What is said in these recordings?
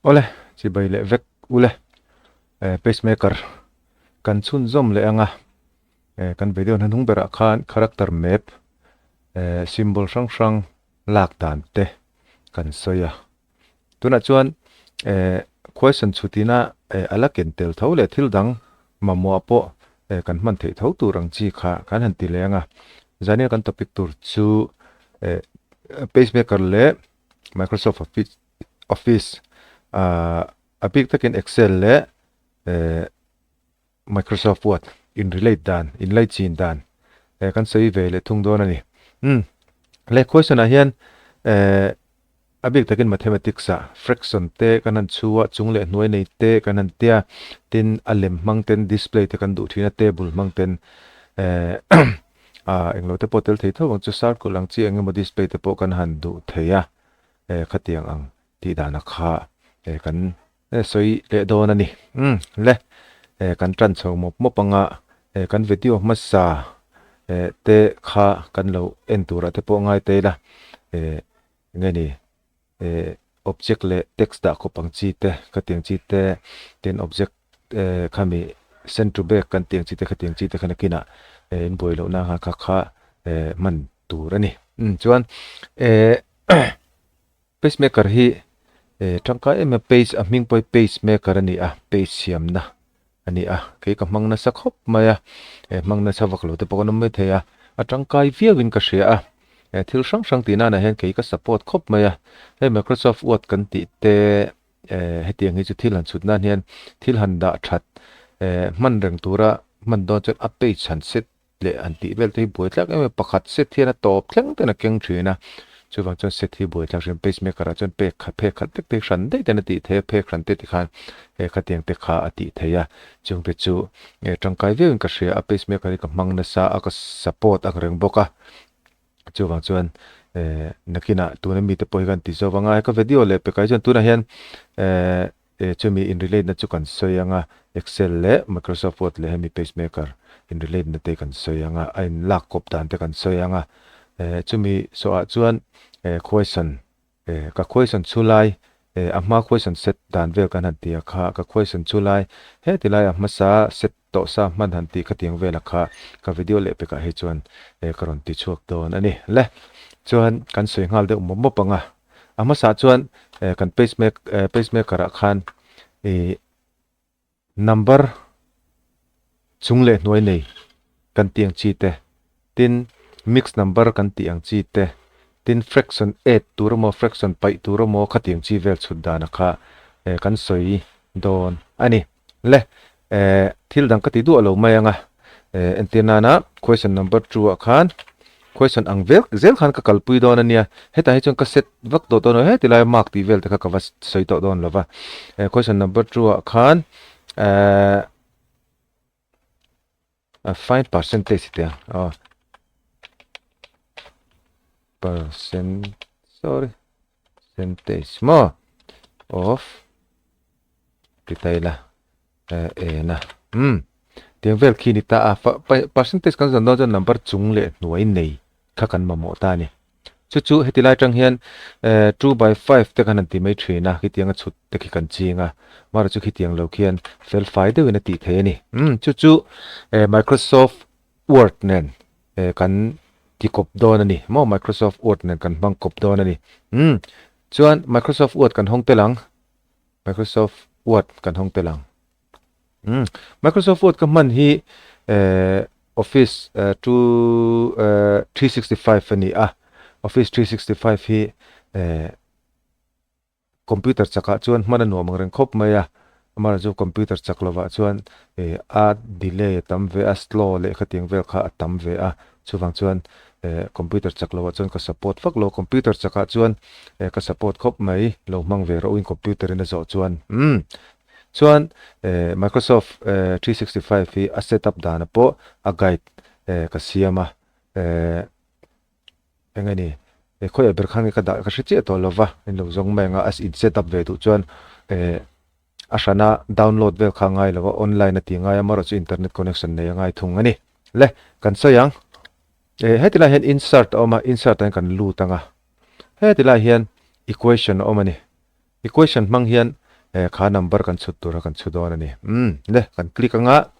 Awle, chibai leh vek ule. Eh, pacemaker kan chhunzawm leh anga eh, kan video hnahnung berah khan character map eh, symbol hrang hrang lak dan te kan sawi a. Tunah chuan eh, question chhutina eh, a la ken tel tho leh thil dang mamawh pawh eh, kan hman theih tho tur ang chi kha kan han ti leh anga. Zania kan topic tur chu eh, pacemaker leh Microsoft Office Office a bik takin Excel leh Microsoft Word in relate dan, in laichin dan kan sawi ve leh thung dawn a ni. Umm le question ah hian a bik takin mathematics ah fraction te kan han chhu a, chung leh hnuai nei te kan han tia, tin a lem hmang ten display te kan duh thin a, table hmang ten englo te pawh tel thei tho ang chu, circle ang chi engemaw display te pawh kan han duh thei a. eh khatiang ang tih dana kha eh kan eh sawi leh dawn a ni. Umm le eh kan tan chho mawp mawp anga eh kan video hmasa eh te kha kan lo en turah te pawh ngai ta ila eh enge ni eh object leh text dah khawp ang chi te khatiang chi te tin object eh khami send to back kan tih ang chi te khatiang chi te kha nakinah eh in buai loh nanga kha kha eh hman tur a ni. Umm chuan eh pacemaker hi eh tangkai em em pace a hming pawh hi pacemaker a ni a pace siamna a ni a kei ka hmang nasa khawp mai a eh hmang nasa vak lo te pawh kan awm mai thei a a tangkai viau in ka hria a eh thil hrang hrang tih nanah hian kei ka support khawp mai a hei Microsoft Word kan tih te eh hetiang hi chu thil han chhut nan hian thil han dah that eh hman reng tura hman dawn chuan a page han set leh an tih vel te hi buai tlak em em pakhat set hian a tawp thleng ten a keng thin a chuvang chuan set hi buai thlak hrim pacemaker ah chuan pek khat phek khat vek te hi hran daih ten a tih theih a phek hran te tikhan he khatiang te kha a tih theih a chung te chu eh tangkai viau in ka hria a pacemaker hi ka hmang nasa a ka support ang reng bawk a chuvang chuan eh nakinah tuna mite pawh hi kan ti zawk anga ka video leh pekah hi chuan tunah hian eh E chumi in relate na chu kan sawi anga, Excel leh Microsoft Word leh hemi pacemaker in relate na te kan sawi anga, a in lak kawp dan te kan sawi anga. E chumi sawh ah chuan e question e ka question chu lai e a hma question set dan vel kan han ti a kha, ka question chu lai heti lai a hmasa set tawh sa hman han tih khatiang vela kha ka video leh pekah hi chuan e ka rawn ti chhuak dawn a ni. Le chuan kan sawi nghal deuh mawp mawp anga. A hmasa chuan kan pacemaker ah khan ih number chung leh hnuai nei kan tih ang chi te tin mix number kan tih ang chi te tin fraction add tur emaw fraction paih tur emaw khatiang chi vel chhut dan a kha kan sawi dawn a ni. Le thil dang ka ti duah lo mai ang a, entir nana question number 2 ah khan question ang vel zel khan ka kalpui dawn a nia, hetah hi chuan ka set vak tawh dawn lo heti laia mark tih vel te kha ka va sawi tawh dawn lo va, question number 2 ah khan find percentage ti ang aw percent sorry percentage maw of ti ta ila e na um tiang vel khi ni ta a percentage kan zawn dawn chuan number chung leh hnuai nei kha kan mamawh ta a ni chu chu heti lai atang hian 2/5 te khan an ti mai thin a khitiang a chhut te khi kan ching a mara chu khitiang lo khian fel fai deuhin a tih theih a ni um chu chu Microsoft Word nen kan ti kawp dawn a ni maw Microsoft Word nen kan hmang kawp dawn a ni um chuan Microsoft Word kan hawng tel ang Microsoft Word kan hawng tel ang um Microsoft Word ka hman hi Office 2 365 a ni a Office 365 hi Computer chakah chuan hman a nuam ang reng khawp mai a, amaherawhchu chu computer chak lovah chuan eh a delay a tam ve a, slow leh khatiang vel kha a tam ve a, chuvang chuan eh computer chak lovah chuan ka support vak lo, computer chakah chuan eh ka support khawp mai, lo hmang ve rawh u in computer in a zawh chuan umm. Chuan eh Microsoft eh 365 hi a setup dana pawh a guide eh ka siam a eh. Eng a ni? E khawiah ber khan nge ka dah ka hre chiah tawh lo va, in lo zawng mai ang a, a in set up ve duh chuan eh a hrana download vel kha a ngai lo va, online a ti ngai a, amaherawh chu internet connection nei a ngai thung a ni. Le, kan sawi ang. Eh heti lai hian insert a awm a, insert ah hian kan lut ang a. Heti lai hian equation a awm a ni. Equation hmang hian Kha number kan chhut tur kha kan chhu dawn a ni. Umm le kan click anga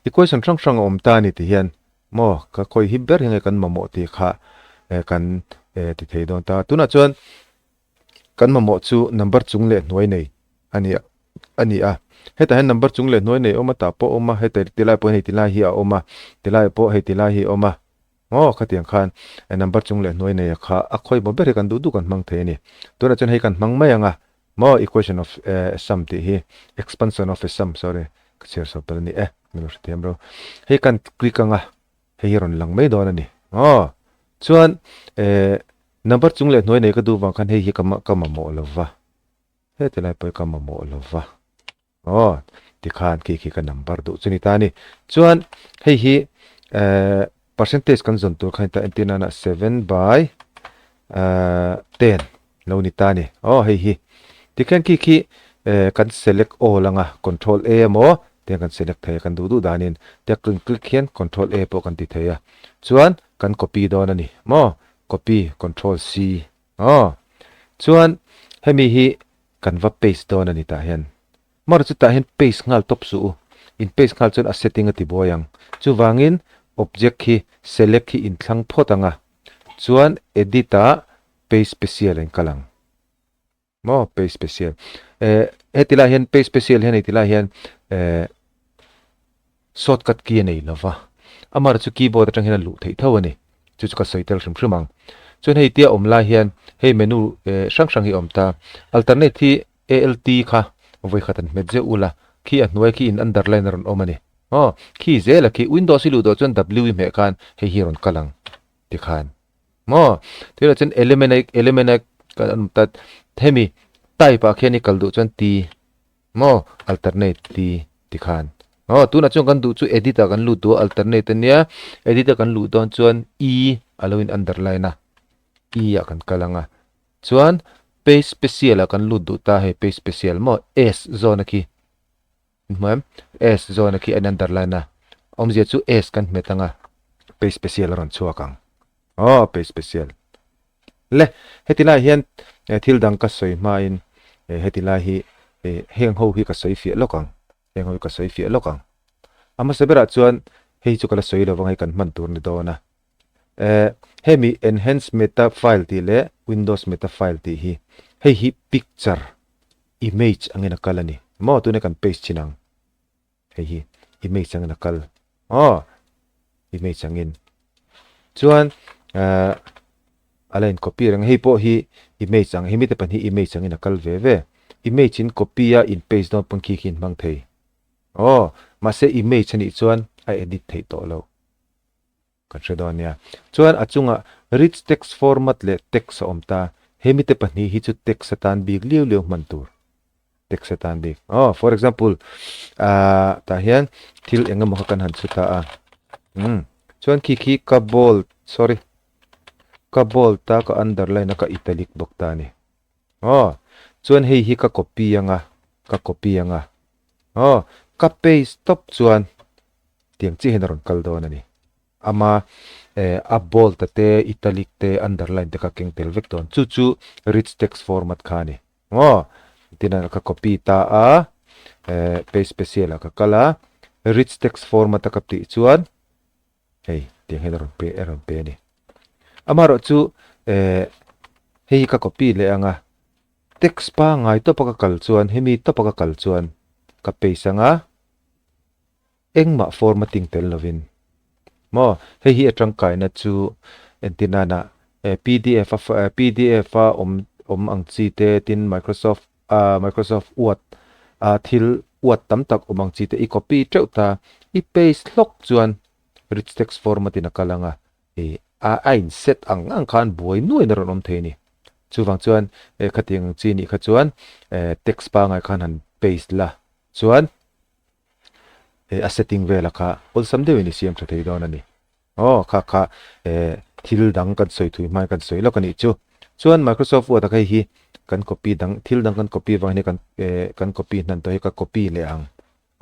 equation hrang hrang a awm ta a ni ti hian maw ka khawi hi ber hi nge kan mamawh tih kha kan ti thei dawn ta. Tunah chuan kan mamawh chu number chung leh hnuai nei a ni a ni a. Hetah hian number chung leh hnuai nei awm a tah pawh a awm a, heta tilai pawh hei tilai hi a awm a, tilai pawh hei tilai hi a awm a. Aw, khatiang khan number chung leh hnuai nei a kha a khawi maw ber hi kan duh duh kan hmang thei a ni. Tunah chuan hei kan hmang mai ang a, maw equation of a sum tih hi, expansion of a sum, sorry, ka chhiar sawi palh a ni e, min lo hrethiam ro. Hei kan click ang a, hei hi rawn lang mai dawn a ni. Aw, chuan number chung leh hnuai nei ka duh vang khan hei hi ka ka mamawh lo va, heti lai pawh hi ka mamawh lo va. Aw, tikhan khi khi ka number duh chu ni ta a ni. Chuan hei hi eh percentage kan zawn tur kha ni ta entir nana seven by eh ten lo ni ta a ni. Aw hei hi tikhian khi khi eh kan select all anga control A emaw tiang kan select thei a kan duh duh danin tia kan click hian control A pawh kan ti thei a. Chuan kan copy dawn a ni maw copy control C aw chuan hemi hi Kan va paste dawn a ni tah hian. Mara chu tah hian paste nghal tawp suh u. In paste nghal chuan a setting a ti buai ang. Chuvangin object hi select hi in thlang phawt ang a. Chuan edit ah paste special in kal ang. Maw paste special. Eh heti lai hian paste special hian heti lai hian eh Shortcut key a nei lo va, amah chu keyboard atang hian a luh theih tho a ni. Chu chu ka sawi tel hrim hrim ang. Chuan hei tia awm lai hian hei menu hrang hrang hi a awm ta. Alternate hi ALT kha vawi khat an hmet zeuh ula, khi a hnuai khi in underline a rawn awm a ni. Aw, khi zel a khi Windows i luh dawh chuan W i hmeh khan hei hi a rawn kal ang tikhan. Maw? Tunah chuan element a element a kan awm ta hemi type ah khian i kal duh chuan T. Maw? Alternate ti ti khan. Aw, tunah chuan kan duh chu edit ah kan lut duh a, alternate ania. Edit a kan luh dawn chuan E a lo in underline a, E ah kan kal ang a. Chuan paste special ah kan lut duh ta hei paste special maw S zawn a khi. Hmu em? S zawn a khi a in underline a. Awmzia chu S kan hmet ang a, paste special a rawn chhuak ang. Aw, paste special. Le, heti lai hian thil dang ka sawi hmain heti lai hi heng ho hi ka sawi fiah lawk ang, heng ho hi ka sawi fiah lawk ang. A hmasa berah chuan hei chu ka la sawi lovang hei kan hman tur ni dawn a. Hemi Enhance Meta File tih leh Windows Meta File tih hi hei hi picture, image angin a kal a ni. Maw tuna kan paste chin ang. Hei hi image angin a kal aw image angin chuan eh a la in copy reng hei pawh hi image ang hemi te pahnih image angin a kal ve ve image in copy a in paste dawn pawn khi khi in hmang thei aw mahse image anih chuan a edit theih tawh loh. Kan hre dawn nia. Chuan a chungah Rich Text Format leh Text a awm ta. He mite pahnih hi chu text atan bik liau liau hman tur. Text atan bik. Aw, for example, ah tah hian thil eng emaw kha kan han chhu ta a. Umm. Chuan khi khi ka bold, sorry, ka bold a, ka underline a, ka italic bawk ta a ni. Aw, chuan hei hi ka copy anga, ka copy anga. Aw, ka paste tawp chuan Tiang chiah hian a rawn kal dawn a ni. Ama eh a bold a te, italic te, underline te kha keng tel vek dawn. Chu chu rich text format kha a ni. Aw, tin a ka copy ta a, eh paste special ah ka kal a, rich text format a ka tih chuan hei tiang hian a rawn pe a rawn pe a ni. Amaherawh chu eh hei hi ka copy leh ang a, text pangngai tawpa ka kal chuan hemi tawpa ka kal chuan ka paste ang a, Engmah formatting tel lovin maw? Hei hi a tangkaina chu entir nana pdf a pdf a awm awm ang chi te tin Microsoft a Microsoft Word a thil Word tam tak awm ang chi te i copy teuh ta i paste hlawk chuan rich text format in a kal ang a i a a in set ang ang khan buai nuain a rawn awm thei a ni. Chuvang chuan khatiang ang chi nih kha chuan text pangai khan han paste la chuan eh a setting vela kha awlsam deuhin i siam tha thei dawn a ni. Aw kha kha eh thil dang kan sawi thui hmain kan sawi lawk a nih chu. Chuan Microsoft Word ah kha hei hi kan copy dang thil dang kan copy vang hian kan eh kan copy hnan tawh hi ka copy leh ang.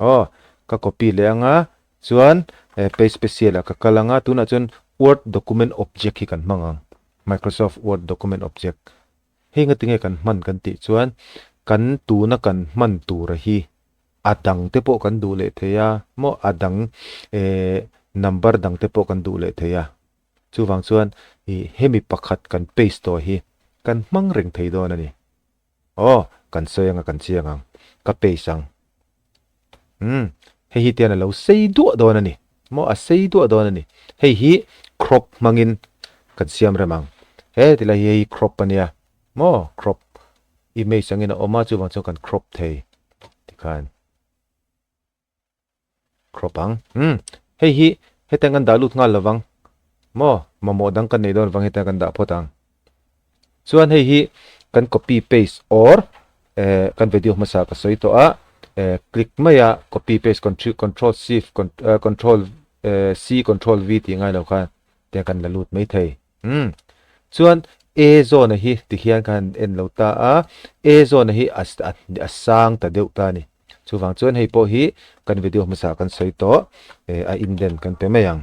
Aw ka copy leh ang a chuan eh page special ah ka kal ang a tunah chuan Word document object hi kan hmang ang. Microsoft Word document object. Hei ngatinge kan hman kan tih chuan kan tuna kan hman tura hi a dang te pawh kan duh leh thei a maw a dang eh number dang te pawh kan duh leh thei a chuvang chuan ih hemi pakhat kan paste tawh hi kan hmang reng thei dawn a ni. Aw, kan sawi anga kan chiang ang. Ka paste ang. Umm, hei hi tian a lo sei duah dawn a ni. Maw a sei duah dawn a ni. Hei hi crop hmangin kan siam rem ang. He tilai hi hei hi crop a nia. Maw crop image angin a awm a, chuvang chuan kan crop thei tikhan. Crop ang. Umm, hei hi hetiang kan dah lut nghal lovang. Maw, mamawh dang kan nei dawn vang hetiang kan dah phawt ang. Chuan hei hi kan copy paste or eh kan video hmasa ka sawi tawh a, eh click mai a copy paste control shift control C control V tih ngai lo khan tiang kan la lut mai thei. Umm, chuan A zawn a hi tihian ka han en lo ta a, A zawn a hi a sang ta deuh ta a ni. Chuvang chuan hei pawh hi kan video hmasa kan sawi tawh eh a indent kan pe mai ang.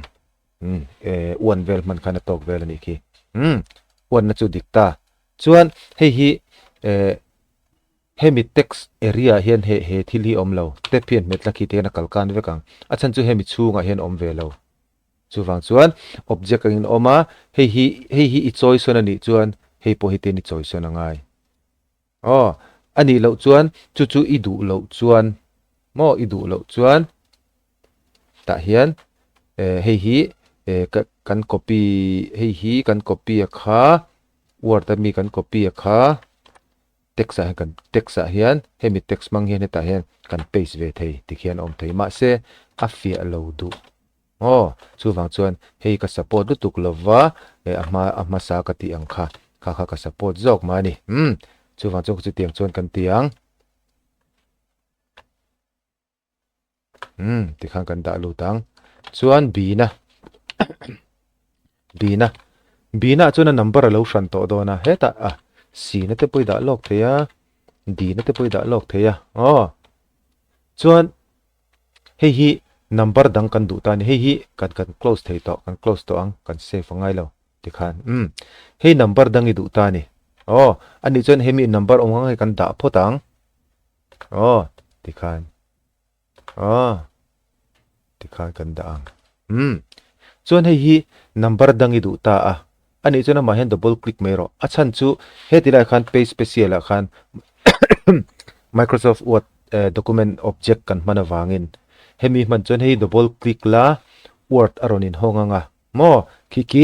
Umm eh uan vel hman khan a tawk vel a nih khi. Umm uanna chu dik ta. Chuan hei hi eh hemi text area ah hian he he thil hi a awm lo. Tab hian hmet la khi te hian a kal kan vek ang. A chhan chu hemi chhungah hian a awm ve lo. Chuvang chuan object angin a awm a, hei hi hei hi i chawi sawn a nih chuan hei pawh hi tin i chawi sawn a ngai. Aw, a nih loh chuan chu chu i duh loh chuan maw i duh loh chuan tah hian eh hei hi eh ka kan copy hei hi kan copy a kha word a mi kan copy a kha text ah hian kan text ah hian hemi text hmang hian hetah hian kan paste ve thei tikhian a awm thei mahse a fiah lo duh. Aw, chuvang chuan hei ka support lutuk lova, eh a hma a hmasa ka tih ang kha, kha kha ka support zawk mah a ni. Umm, chuvang chuan chutiang chuan kan ti ang. Umm, tikhan kan dah lut ang. Chuan Bina, Bina, Bina chuan a number a lo hran tawh dawn a, hetah a C na te pawh i dah lawk thei a, D na te pawh i dah lawk thei a, aw. Chuan Hei hi number dang kan duh ta a ni. Hei hi kan kan close thei tawh, kan close tawh ang, kan save a ngai lo tikhan. Umm, hei number dang i duh ta a ni. Aw, a nih chuan hemi number awm ang hei kan dah phawt ang. Aw, tikhan. Aw, tikhan kan dah ang. Umm, chuan hei hi number dang i duh ta a. A nih chuan amah hian double click mai rawh. A chhan chu heti lai khan page special ah khan Microsoft Word document object kan hman avangin hemi hman chuan hei double click la Word a rawn inhawng ang a maw khi khi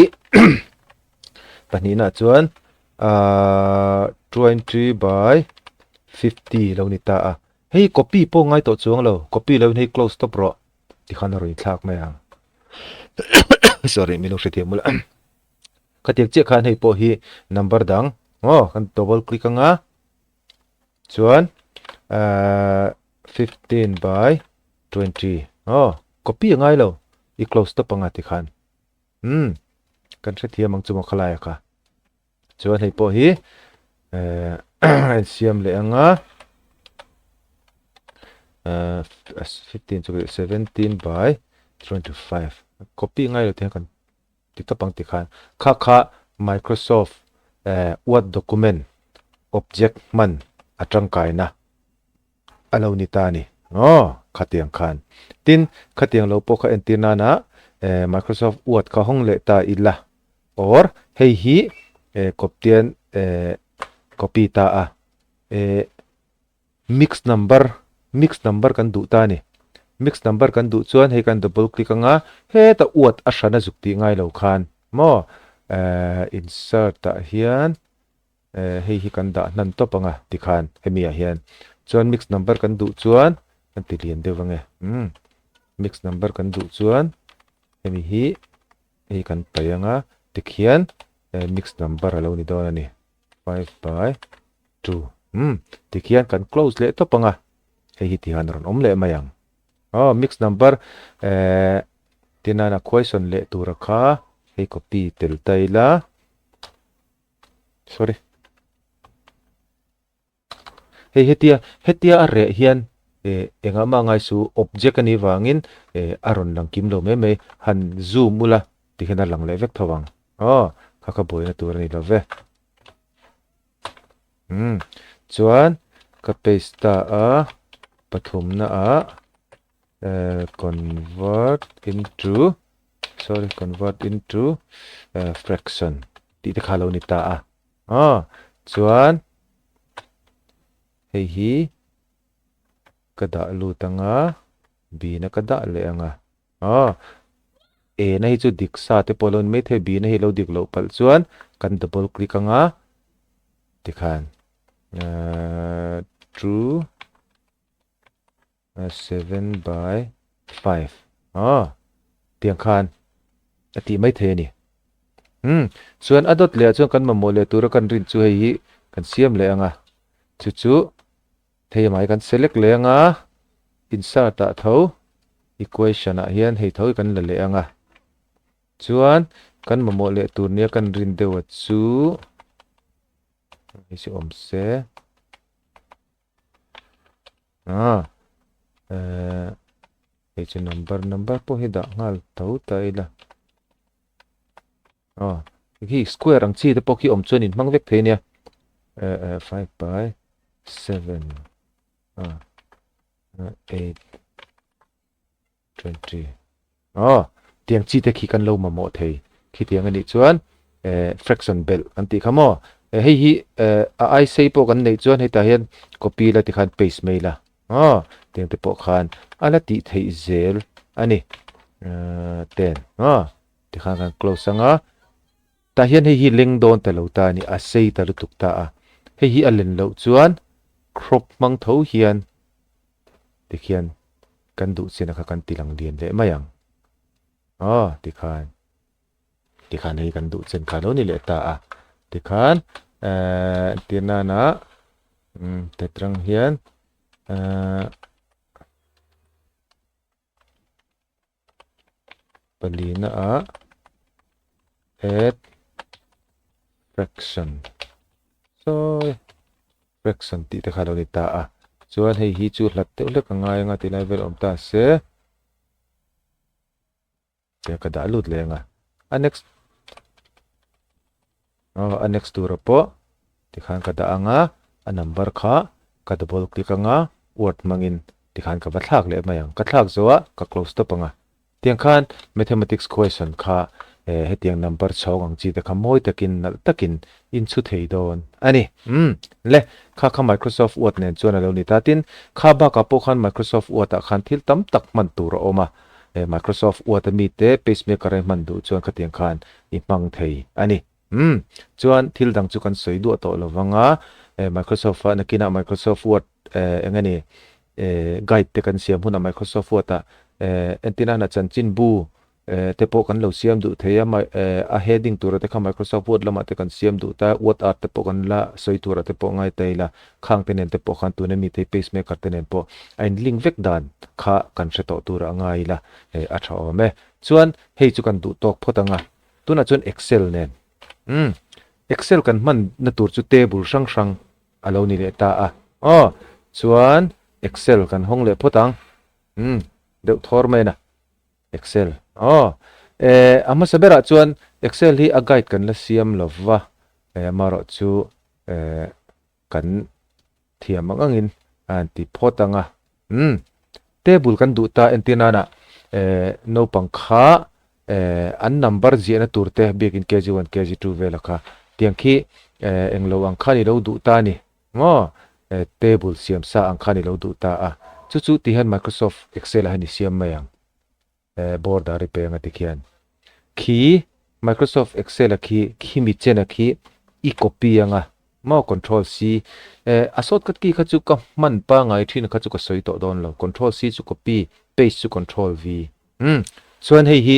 pahnihna chuan ahh 20 by 50 lo ni ta a. Hei copy pawh ngai tawh chuang lo, copy lo in hei close tawp rawh tikhan a rawn inthlak mai ang. Sorry min lo hrethiam mawlh a. Khatiang chiah khan hei pawh hi number dang aw kan double click anga chuan ahh 15 by 20 aw copy a ngai lo i close tawp anga tikhan umm kan hrethiam ang chu maw khalai a kha. Chuan hei pawh hi eh a insiam leh ang a eh 15 chu 17 by 25 copy ngai lo te hian kan ti tawp ang tikhan kha kha Microsoft eh word document object hman a tangkaina a lo ni ta a ni. Aw, khatiang khan. Tin, khatiang lo pawh kha entir nana eh Microsoft Word kha hawng leh ta ila or hei hi eh kawptian eh copy ta a eh mix number mix number kan duh ta a ni. Mix number kan duh chuan hei kan double click anga heta Word a hrana zuk tih ngai lo khan maw eh insert ah hian Eh hei hi kan dah hnan tawp ang a tikhan hemi ah hian chuan mix number kan duh chuan kan ti lian deuh ang e umm mix number kan duh chuan hemi hi hei kan paih ang a tikhian eh mix number a lo ni dawn a ni 5 by 2 umm tikhian kan close leh tawp ang a hei hi tihan a rawn awm leh mai ang aw mix number eh tinana question leh tura kha hei copy tel ta ila. Sorry. Hei hetia hetia a reh hian eh engah mah ngai su object a nih vangin eh a rawn lang kim lo mai mai han zoom ula tikhian a lang leh vek tho ang. Aw kha kha buaina tur a ni lo ve. Umm chuan ka paste ta a, pathumna ah convert into sorry convert into fraction tih te kha lo ni ta a. Aw chuan hei hi ka dah lut anga b na ka dah leh anga. Aw A na hi chu dik sa te pawh a lo ni maithei B na hi lo dik loh palh chuan kan double click anga tikhan ahh two 7/5 aw tiang khan a tih mai thei a ni. Umm chuan a dawt leh ah chuan kan mamawh leh tura kan rin chu hei hi kan siam leh ang a, chu chu hei amah hi kan select leh ang a, insert ah tho equation ah hian hei tho hi kan la leh ang a, chuan kan mamawh leh tur nia kan rin deuh a chu hei chu awm se. Ah eh hei chu number number pawh hi dah nghal tho ta ila aw khi square ang chi te pawh khi awm chuan in hmang vek thei ania eh eh 5 by 7 ah 8 20 aw tiang chi te khi kan lo mamawh thei khi tiang anih chuan eh fraction belh kan tih kha maw eh hei hi eh a ai sei pawh kan neih chuan hetah hian copy la tikhan paste mai la aw tiang te pawh khan a la tih theih zel a ni eh ten aw tikhan kan close anga tah hian hei hi leng dawn ta lo ta a ni a sei ta lutuk ta a hei hi a len loh chuan crop hmang tho hian Tikhian kan duh chin a kha kan ti lang lian leh mai ang. Aw, tikhan. Tikhan hei kan duh chin kha lo ni leh ta a. Tikhan, eh, tir nana, um, tetrang hian, eh, palina ah add fraction sawi fraction tih te kha lo ni ta a chuan hei hi chu hlat deuh hlek a ngai anga ti lai vel awm ta se tia ka dah lut leh anga a next aw a next tura pawh tikhan ka dah anga a number kha ka double click anga word hmangin tikhan ka va thlak leh mai ang ka thlak zo a ka close tawp anga tiang khan mathematics question kha eh hetiang number chhawng ang chi te kha mawi takin nalh takin in chhu thei dawn a ni umm le kha kha Microsoft Word nen chuan a lo ni ta tin kha bakah pawh khan Microsoft Word ah khan thil tam tak hman tur a awm a eh Microsoft Word a mite pacemaker a i hman duh chuan khatiang khan i hmang thei a ni. Umm, chuan thil dang chu kan sawi duah tawh lo vang a, eh Microsoft a nakinah Microsoft Word eh eng nge ni eh guide te kan siam hunah Microsoft Word ah eh entirna hna chanchin bu eh te pawh kan lo siam duh thei a, eh a heading tura te kha Microsoft Word lamah te kan siam duh ta, Word art te pawh kan la sawi tura te pawh ngai ta ila, khang te nen te pawh khan tuna mite pacemaker te nen pawh a in link vek dan kha kan hre tawh tura ngai ila eh a tha awm e. Chuan hei chu kan duh tawk phawt ang a. Tunah chuan Excel nen. Umm, Excel kan hman na tur chu table hrang hrang a lo ni leh ta a. Aw, chuan Excel kan hawng leh phawt ang. Umm, deuh thawr mai na. Excel. Aw, eh, a hmasa berah chuan Excel hi a guide kan la siam lo va. Eh, amaherawh chu eh kan thiam ang angin a han ti phawt ang a. Umm, table kan duh ta entir nana eh naupang kha eh an number ziahna tur te biakin KG one, KG two vela kha tiang khi eh englo ang khan i lo duh ta a ni maw? Eh table siam sa ang khan i lo duh ta a. Chu chu ti hian Microsoft Excel ah hian i siam mai ang. Eh border i peng a ti khian khi Microsoft Excel a khi khimi chen a khi i copy anga maw control C eh a shortcut key kha chu ka hman pangai thin kha chu ka sawi tawh dawn lo control C chu copy paste chu control V umm chuan hei hi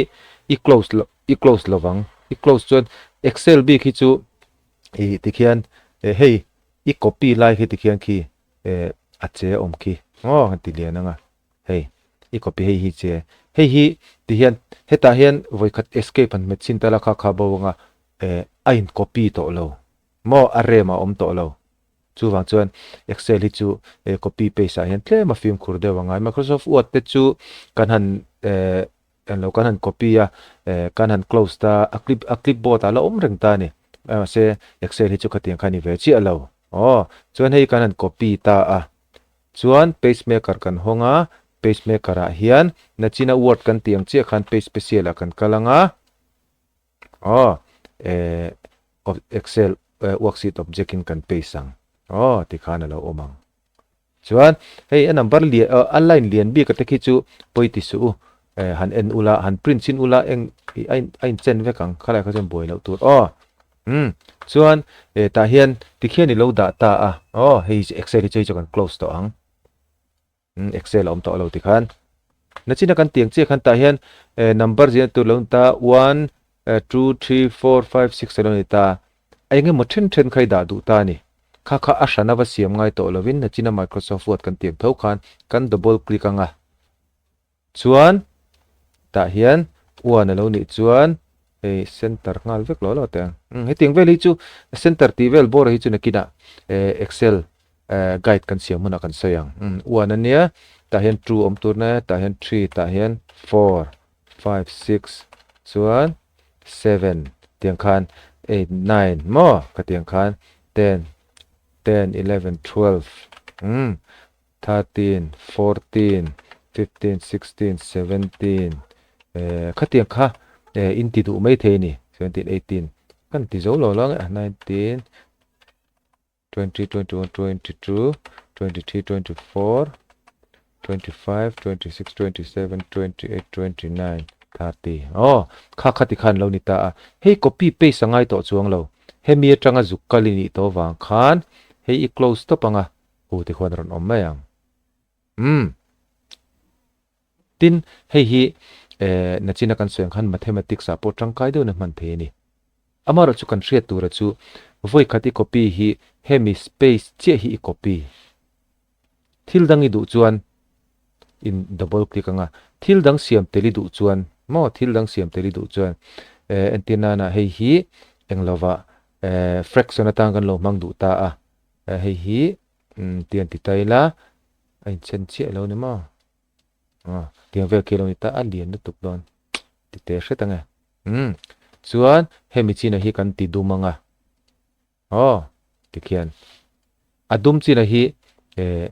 i close lo i close lovang i close chuan Excel bik hi chu ih tikhian eh hei i copy lai khi tikhian khi eh a che awm khi maw han ti lian anga. Hei, i copy hei hi che. Hei hi ti hian hetah hian vawikhat escape han hmet chhin ta la kha kha bo anga eh a in copy tawh lo maw a rem a awm tawh lo. Chuvang chuan Excel hi chu eh copy paste ah hian tlem a fimkhur deuh angai. Microsoft Word te chu kan han eh englo kan han copy a eh kan han close ta a clip a clipboard ah la awm reng ta a ni. Mahse Excel hi chu khatiang kha a ni ve chiah lo. Aw, chuan hei kan han copy ta a. Chuan pacemaker kan hawng a, pacemaker ah hian nachina word kan tih ang chiah khan page special ah kan kal ang a. Aw, eh, excel worksheet object in kan paste ang. Aw, tikhan a lo awm ang. Chuan hei a number lian a line lian bik a te khi chu pawi ti suh u eh han en ula han print chin ula eng ih a in a in chen vek ang khalai kha chuan buai loh tur aw umm chuan eh tah hian tikhian i lo dah ta a aw hei excel hi chu hei chu kan close tawh ang umm excel a awm tawh lo tikhan nachina kan tiang chiah khan tah hian eh number zia tur lo ni ta one eh two three four five six a lo ni ta Eng emaw then then kha i dah duh ta a ni. Kha kha a hran ava siam ngai tawh lovin nachina Microsoft Word kan tiam tho khan kan double click anga. Chuan tah hian one a lo nih chuan hei center nghal vek lo lo teh ang. Umm hetiang vel hi chu center tih vel bawr hi chu nakinah eh excel eh guide kan siam hunah kan sawi ang. Umm one a nia tah hian two awm tur na tah hian three tah hian four five six chuan seven tiang khan eight nine maw ka tiang khan ten ten eleven twelve umm thirteen fourteen fifteen sixteen seventeen eh khatiang kha eh in ti duh mai thei a ni seventeen eighteen kan ti zo lo lo ang e nineteen 20, 21, 22, 23, 24, 25, 26, 27, 28, 29, 30. Oh, kha kha ti khan lo ni ta a. Hei copy paste a ngai tawh chuang lo. Hemi atanga zuk kal i nih tawh vang khan hei i close tawp anga hu ti khuan a rawn awm mai ang. Umm. Tin, hei hi eh nachina kan sawi ang khan mathematics ah pawh tangkai deuhin a hman thei a ni. Amaherawh chu kan hriat tura chu vawi khat i copy hi hemi space chiah hi i copy. Thil dang i duh chuan in double click anga, thil dang siam tel i duh chuan maw thil dang siam tel i duh chuan eh entir nana hei hi eng lovah eh fraction atang kan lo hmang duh ta a, eh hei hi umm tian ti ta ila a inchen chiah lo ni maw. Aw tiang vel khi lo ni ta a lian lutuk dawn ti teh hret ang e umm chuan hemi china hi kan ti dum ang a aw tikhian a dum china hi eh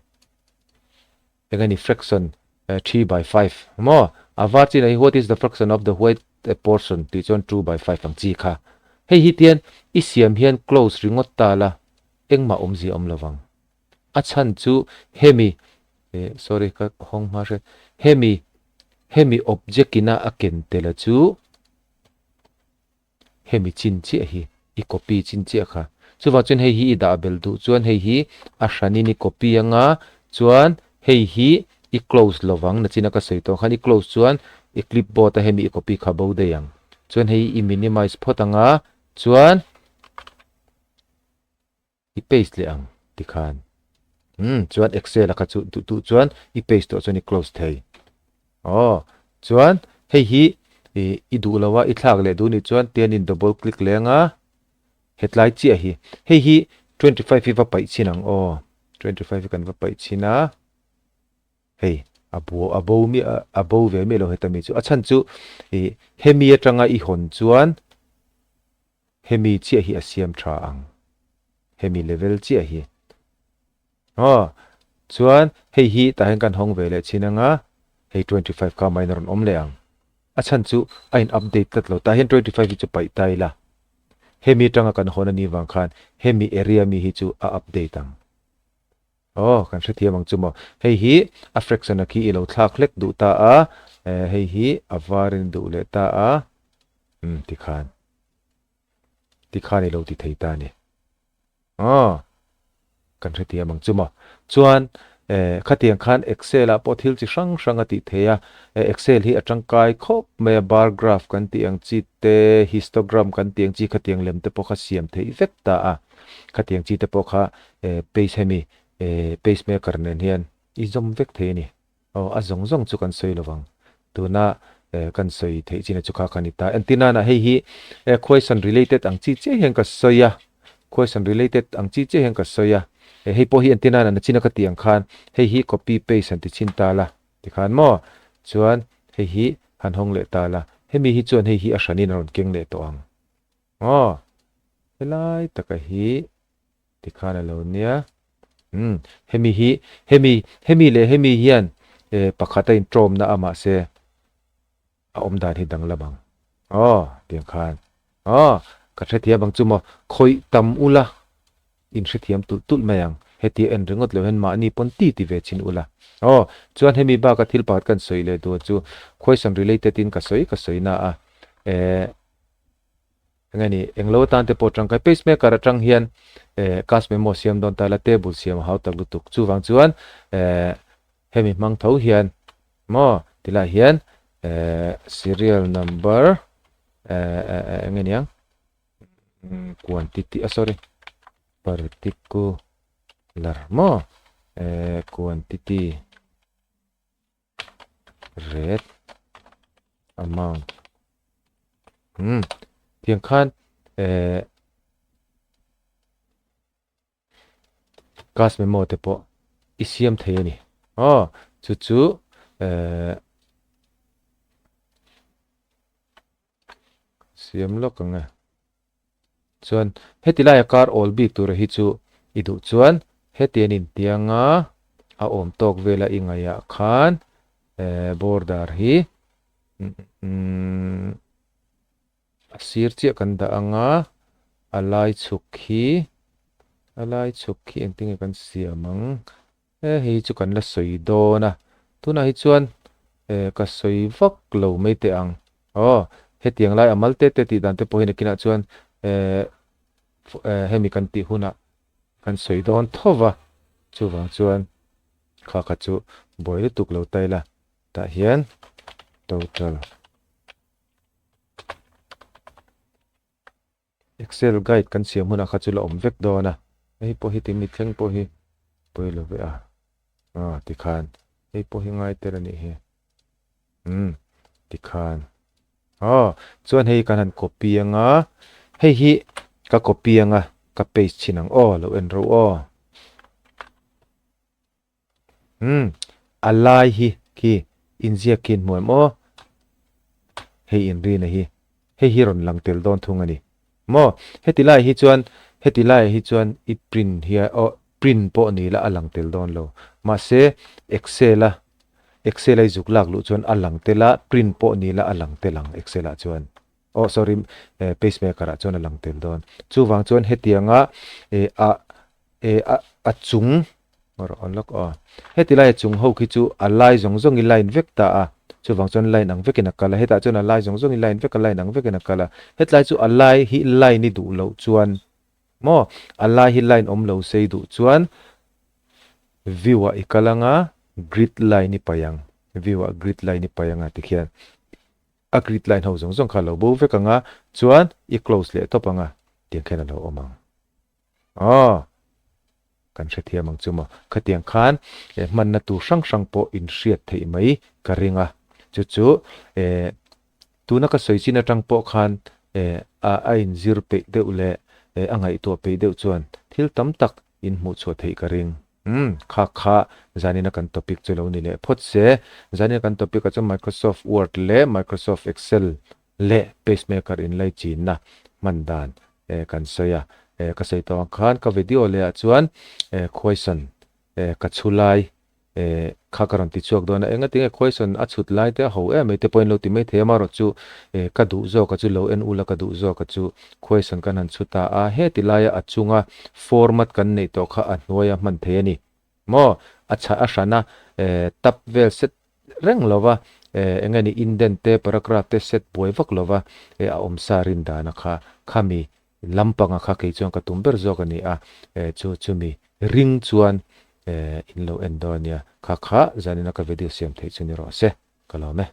eng a ni fraction 3/5 maw a var china hi what is the fraction of the white portion tih chuan 2/5 ang chi kha hei hi tian i siam hian close ringawt ta la engmah awmzia awm lovang. A chhan chu hemi, eh sorry ka hawng hma hre, hemi, hemi object ina a ken tel a chu hemi chin chiah hi, i copy chin chiah kha. Chuvang chuan hei hi i dah bel duh chuan hei hi a hranin i copy anga chuan hei hi i close lovang nachina ka sawi tawh khan i close chuan i clipboard a hemi i copy kha bo daih ang. Chuan hei i minimize phawt anga chuan I paste leh ang tikhan. Umm chuan excel a kha chu duh duh chuan i paste tawh chuan i close thei. Aw chuan hei hi ih i duh lo a i thlak leh duh nih chuan tian in double click leh anga hetlai chiah hi hei hi 25 hi va paih chhin ang aw 25 hi kan va paih chhin a hei a bo a bo miah a bo ve miah lo heta mi chu a chhan chu ih hemi atanga i hawn chuan Hemi chiah hi a siam tha ang. Hemi level chiah hi. Aw, chuan hei hi tah hian kan hawng ve leh chin anga, hei 25 kha main a rawn awm leh ang. A chhan chu a in update tlat lo, tah hian 25 hi chu paih ta ila. Hemi atanga kan hawn a nih vang khan hemi area mi hi chu a update ang. Aw, kan hrethiam ang chu maw. Hei hi a fraction a khi i lo thlak hlek duh ta a, hei hi a varin duh leh ta a, umm tikhan. Tikhan i lo ti thei ta a ni. Aw, kan hrethiam ang chu maw. Chuan, eh, khatiang khan Excel ah pawh thil chi hrang hrang a tih thei a. Eh, Excel hi a tangkai khawp mai a, bar graph kan tih ang chi te, histogram kan tih ang chi khatiang lem te pawh kha siam theih vek ta a. Khatiang chi te pawh kha, eh, page hemi, eh, pacemaker nen hian i zawm vek thei a ni. Aw, a zawng zawng chu kan sawi lo vang. Tuna kan sawi theih chin a chu kha kha ni ta. Entir nana hei hi question related ang chi chiah hian ka sawi a, question related ang chi chiah hian ka sawi a. Hei pawh hi entir nana nachina ka tih ang khan hei hi copy paste han ti chhin ta la tikhan maw? Chuan hei hi han hawng leh ta la. Hemi hi chuan hei hi a hranin a rawn keng leh tawh ang. Aw, helai taka hi. Tikhan a lo nia. Umm hemi hi hemi hemi leh hemi hian eh pakhat a intawmna a mahse a awm dan hi danglam ang. Aw tiang khan aw ka hrethiam ang chu maw khawih tam ula in hrethiam tulh tulh mai ang. Hetia en ringawt loh hian mahni pawn ti ti ve chin ula. Aw chuan hemi baka thil pakhat kan sawi leh duh chu question related in ka sawi ka sawi na a eh Eng nge ni, englo atan te pawh tangkai pacemaker atang hian eh cash memo siam dawn ta la table siam a hau tak lutuk. Chuvang chuan eh hemi hmang tho hian maw tilai hian eh serial number eh eh eng nge niang quantity ah sorry particular maw eh quantity Red amount umm tiang khan eh cash memo te pawh i siam thei a ni aw chu chu eh siam lawk ang e. Chuan heti laia kar awl bik tura hi chu i duh chuan heti an intiang a, a awm tawk vela i ngaihah khan eh border hi umm a sir chiah kan dah ang a, a lai chhuk hi a lai chhuk hi engtin nge kan siam ang Eh hei chu kan la sawi dawn a, tunah hi chuan eh ka sawi vak lo mai teh ang. Aw, hetiang lai a mal te te tih dan te pawh hi nakinah chuan eh eh hemi kan tih hunah kan sawi dawn tho va, chuvang chuan kha kha chu buai lutuk lo ta ila, tah hian total. Excel guide kan siam hunah kha chu la awm vek dawn a, hei pawh hi timi thleng pawh hi pawi lo ve a, ah tikhan hei pawh hi ngai tel a nih hi, umm tikhan aw chuan hei kan han copy anga hei hi ka copy anga ka paste chhin ang aw lo en ro aw. Umm a lai hi khi inziak khi in hmu em aw? Hei inrina hi hei hi rawn lang tel dawn thung a ni maw? Heti laiah hi chuan heti laiah hi chuan i print hian aw print pawh ni la a lang tel dawn lo. Mahse Excel a Excel a i zuk lak luh chuan a lang tel a print pawh ni la a lang tel ang Excel ah chuan. Aw sorry pacemaker ah chuan a lang tel dawn. Chuvang chuan hetianga eh a eh a a chung rawh aw lawk aw heti lai a chung ho khi chu a lai zawng zawng i line vek ta a chuvang chuan line ang vekin a kal a hetah chuan a lai zawng zawng i line vek a line ang vekin a kal a hetlai chu a lai hi line i duh loh chuan maw a lai hi line awm lo sei duh chuan view ah i kal anga grid line i paih ang view ah grid line i paih anga tikhian a grid line ho zawng zawng kha a lo bo vek anga chuan i close leh tawp anga tiang khian a lo awm ang. Aw, kan hrethiam ang chu maw. Khatiang khan eh hmanna tur hrang hrang pawh in hriat theih mai ka ring a. Chu chu eh tuna ka sawi chin atang pawh khan eh a a inzir peih deuh leh eh a ngaihtuah peih deuh chuan thil tam tak in hmuh chhuah theih ka ring. Umm, kha kha zanina kan topic chu lo ni leh phawt se. Zanina kan topic ah chuan Microsoft Word leh Microsoft Excel leh pacemaker inlai chinna hman dan eh kan sawi a, eh ka sawi tawh ang khan ka video leh ah chuan eh khuaisawn eh ka chhu lai eh kha ka rawn ti chhuak dawn a, engati nge khuaisawn a chhut lai te a ho em mai te pawhin lo ti mai thei a, amaherawh chu eh ka duh zawk a chu lo en ula ka duh zawk a chu khuaisawn kan han chhu ta a, heti laia a chunga format kan neih tawh kha a hnuaia hman thei a ni maw, a chhah a hran a eh tap vel set reng lo va, eh eng nge ni indent te paragraph te set buai vak lo va, eh a awm sa rin dan a kha khami lampanga kha kei chuan ka tum ber zawk a ni a, eh chu chumi ring chuan eh in lo en dawn a nia, kha kha zanin a ka video siam theih chu ni rawh se, ka lawm e.